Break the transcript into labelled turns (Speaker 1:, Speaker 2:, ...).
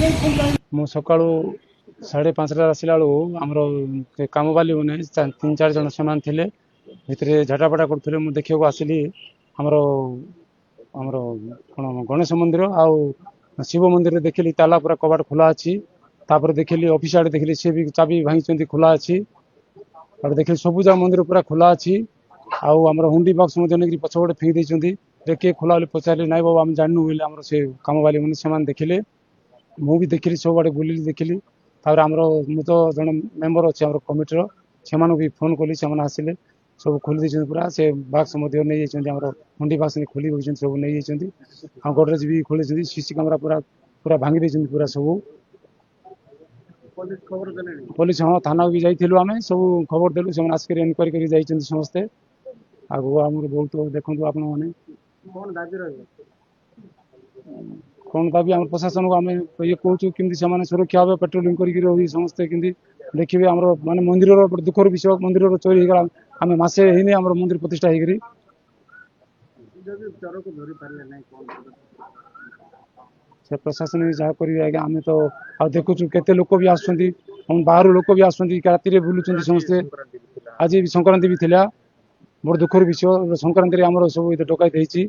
Speaker 1: ମୁଁ ସକାଳୁ 5:30ରେ ଆସିଲା ବେଳକୁ ଆମର କାମବାଲି ମାନେ ତିନି ଚାରି ଜଣ ସେମାନେ ଥିଲେ, ଭିତରେ ଝଟାପଟା କରୁଥିଲେ। ମୁଁ ଦେଖିବାକୁ ଆସିଲି, ଆମର ଆମର କ'ଣ ଗଣେଶ ମନ୍ଦିର ଆଉ ଶିବ ମନ୍ଦିରରେ ଦେଖିଲି ତାଲା ପୁରା କବାଟ ଖୋଲା ଅଛି। ତାପରେ ଦେଖିଲି ଅଫିସ ଆଡ଼େ, ଦେଖିଲି ସିଏ ବି ଚାବି ଭାଙ୍ଗିଛନ୍ତି, ଖୋଲା ଅଛି। ତାପରେ ଦେଖିଲି ସବୁ ଯାକ ମନ୍ଦିର ପୁରା ଖୋଲା ଅଛି। ଆଉ ଆମର ହୁଣ୍ଡି ବକ୍ସ ମଧ୍ୟ ନେଇକରି ପଛପଟେ ଫିଙ୍ଗି ଦେଇଛନ୍ତି। କିଏ ଖୋଲା ବୋଲି ପଚାରିଲି, ନାଇଁ ବାବୁ ଆମେ ଜାଣିନୁ ବୋଇଲେ ଆମର ସେ କାମବାଲି ମାନେ ସେମାନେ ଦେଖିଲେ। ମୁଁ ବି ଦେଖିଲି, ସବୁଆଡ଼େ ବୁଲିଲି, ଦେଖିଲି। ତାପରେ ଆମର ମୁଁ ତ ଜଣେ ମେମ୍ବର ଅଛି ଆମର କମିଟିର, ସେମାନଙ୍କୁ ବି ଫୋନ୍ କଲି, ସେମାନେ ଆସିଲେ, ସବୁ ଖୋଲି ଦେଇଛନ୍ତି ପୁରା। ସେ ବାକ୍ସ ମଧ୍ୟ ନେଇଯାଇଛନ୍ତି, ଆମର ହୁଣ୍ଡି ବାକ୍ସ ଖୋଲି ଦେଇଛନ୍ତି, ସବୁ ନେଇଯାଇଛନ୍ତି। ଆଉ ଗଡରେଜ ବି ଖୋଲିଛନ୍ତି, ସିସି କ୍ୟାମେରା ପୁରା ପୁରା ଭାଙ୍ଗି ଦେଇଛନ୍ତି ପୁରା ସବୁ। ପୋଲିସ ହଁ, ଥାନାକୁ ବି ଯାଇଥିଲୁ ଆମେ, ସବୁ ଖବର ଦେଲୁ। ସେମାନେ ଆସିକରି ଏନକ୍ୱାରି କରି ଯାଇଛନ୍ତି ସମସ୍ତେ। ଆଗକୁ ଆମର ବହୁତ ଦେଖନ୍ତୁ ଆପଣମାନେ କ'ଣ ଦାବି। ଆମର ପ୍ରଶାସନକୁ ଆମେ ଇଏ କହୁଛୁ କେମିତି ସେମାନେ ସୁରକ୍ଷା ହେବେ, ପେଟ୍ରୋଲିଂ କରିକି ରହି ସମସ୍ତେ କେମିତି ଦେଖିବେ। ଆମର ମାନେ ମନ୍ଦିରର ଗୋଟେ ଦୁଃଖର ବିଷୟ, ମନ୍ଦିରର ଚୋରି ହେଇଗଲା। ଆମେ ମାସେ ହେଇନି ଆମର ମନ୍ଦିର ପ୍ରତିଷ୍ଠା ହେଇକରି। ସେ ପ୍ରଶାସନ ଯାହା କରିବେ ଆଜ୍ଞା, ଆମେ ତ ଆଉ ଦେଖୁଛୁ କେତେ ଲୋକ ବି ଆସୁଛନ୍ତି, ବାହାରୁ ଲୋକ ବି ଆସୁଛନ୍ତି, ରାତିରେ ବୁଲୁଛନ୍ତି ସମସ୍ତେ। ଆଜି ସଂକ୍ରାନ୍ତି ବି ଥିଲା। ବଡ଼ ଦୁଃଖର ବିଷୟ, ସଂକ୍ରାନ୍ତିରେ ଆମର ସବୁ ଡକାୟତ ହେଇଛି।